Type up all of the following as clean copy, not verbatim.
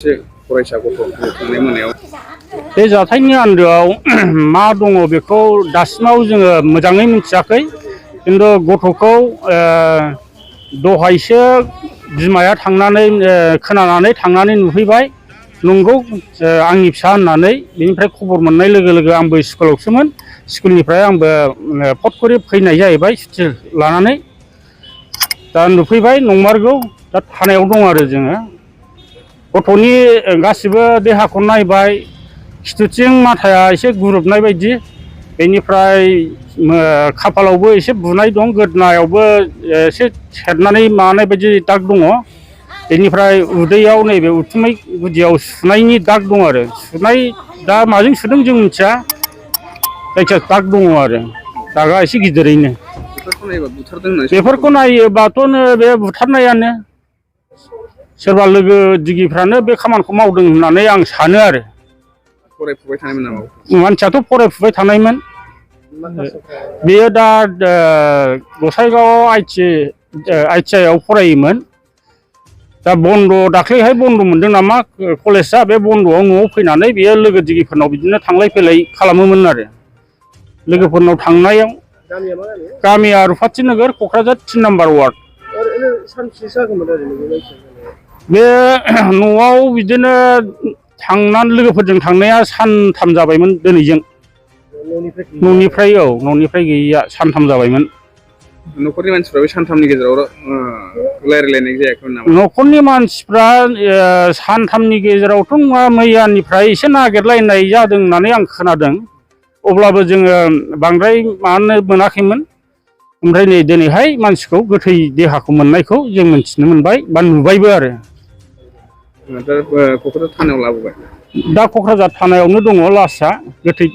फरायसा गथ' थांनाय मोनायाव बे जाथायनि आन्दोआव मा दङ बेखौ दासिमाव जोङो मोजाङै मिथियाखै खिन्थु गथ'खौ दहायसो बिमाया थांनानै खोनानानै थांनानै नुहैबाय नंगौ आंनि फिसा होननानै बेनिफ्राय खबर मोननाय लोगो लोगो आंबो स्कुलावसोमोन स्कुलनिफ्राय आंबो फटकरि फैनाय जाहैबाय सुथि लानानै दा नुफैबाय नंमारगौ दा थानायाव दं आरो जोङो गथ'नि गासिबो देहाखौ नायबाय खिथुथिं माथाया एसे गुरुबनाय बायदि बेनिफ्राय खाफालावबो एसे बुनाय दं गोदनायावबो एसे सेरनानै मानाय बायदि दाग दङ बेनिफ्राय उदैयाव नैबे उथुमै गुदियाव सुनायनि दाग दं आरो सुनाय दा माजों सुदों जों मिथिया जायखिया दाग दङ आरो दागा एसे गिदिरैनो बेफोरखौ नायोबाथ' बे बुथारनायानो सोरबा लोगो दिगिफ्रानो बे खामानिखौ मावदों होननानै आं सानो आरो फरायफुबाय थानायमोन नामा मानसियाथ' फरायफुबाय थानायमोन बेयो दा गसाइगाव आइटिआइआव फरायोमोन दा बन्द दाख्लैहाय बन्द मोनदों नामा कलेजआ बे बन्द'आव न'आव फैनानै बेयो लोगो दिगिफोरनाव बिदिनो थांलाय फैलाय खालामोमोन आरो लोगोफोरनाव थांनायाव गामिया रुपाथि नोगोर क'क्राझार 3 नम्बर वार्ड बे न'आव बिदिनो थांनानै लोगोफोरजों थांनाया सानथाम जाबायमोन दिनैजों न'निफ्राय गैयैया सानथाम जाबायमोन न'खरनि मानसिफ्रा बे सानथामनि गेजेराव रायज्लायनाय जायाखैमोन नामा न'खरनि मानसिफ्रा सानथामनि गेजेरावथ' नङा मैयानिफ्राय एसे नागिरलायनाय जादों होननानै आं खोनादों अब्लाबो जोङो बांद्राय माबानो मोनाखैमोन ओमफ्राय नै दिनैहाय मानसिखौ गोथै देहाखौ मोननायखौ जों मिथिनो मोनबाय बा नुबायबो आरो क'क्राझार थानायाव लाबोबाय दा क'क्राझार थानायावनो दङ लासआ गोथै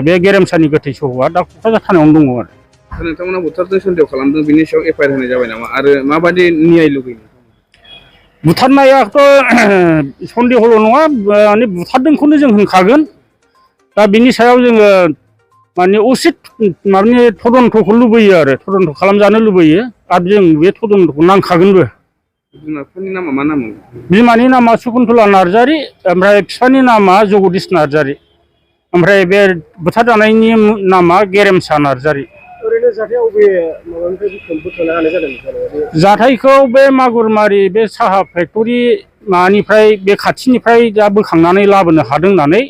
बे गेरेमसानि गोथै सहआ दा क'क्राझार थानायावनो दङ आरो नोंथांमोना बुथारदों सन्देह खालामदों बिनि सायाव एफआइआर होनाय जाबाय नामा आरो माबायदि न्याय लुबैयो बुथारनायाथ' सन्देहल' नङा माने बुथारदोंखौनो जों होनखागोन दा बिनि सायाव जोङो माने उसित माने तदन्तखौ लुबैयो आरो तदन्त खालामजानो लुबैयो आरो जों बे तदन्तखौ नांखागोनबो बिमाफोरनि नामा मा नाम बिमानि नामा सुकुन्तला नार्जारि ओमफ्राय बिफानि नामा जगदीश नार्जारि ओमफ्राय बे बुथारजानायनि नामा गेरेमसा नार्जारि जाथायखौ बे मागुरमारि बे साहा फेक्टरि माबानिफ्राय बे खाथिनिफ्राय दा बोखांनानै लाबोनो हादों होननानै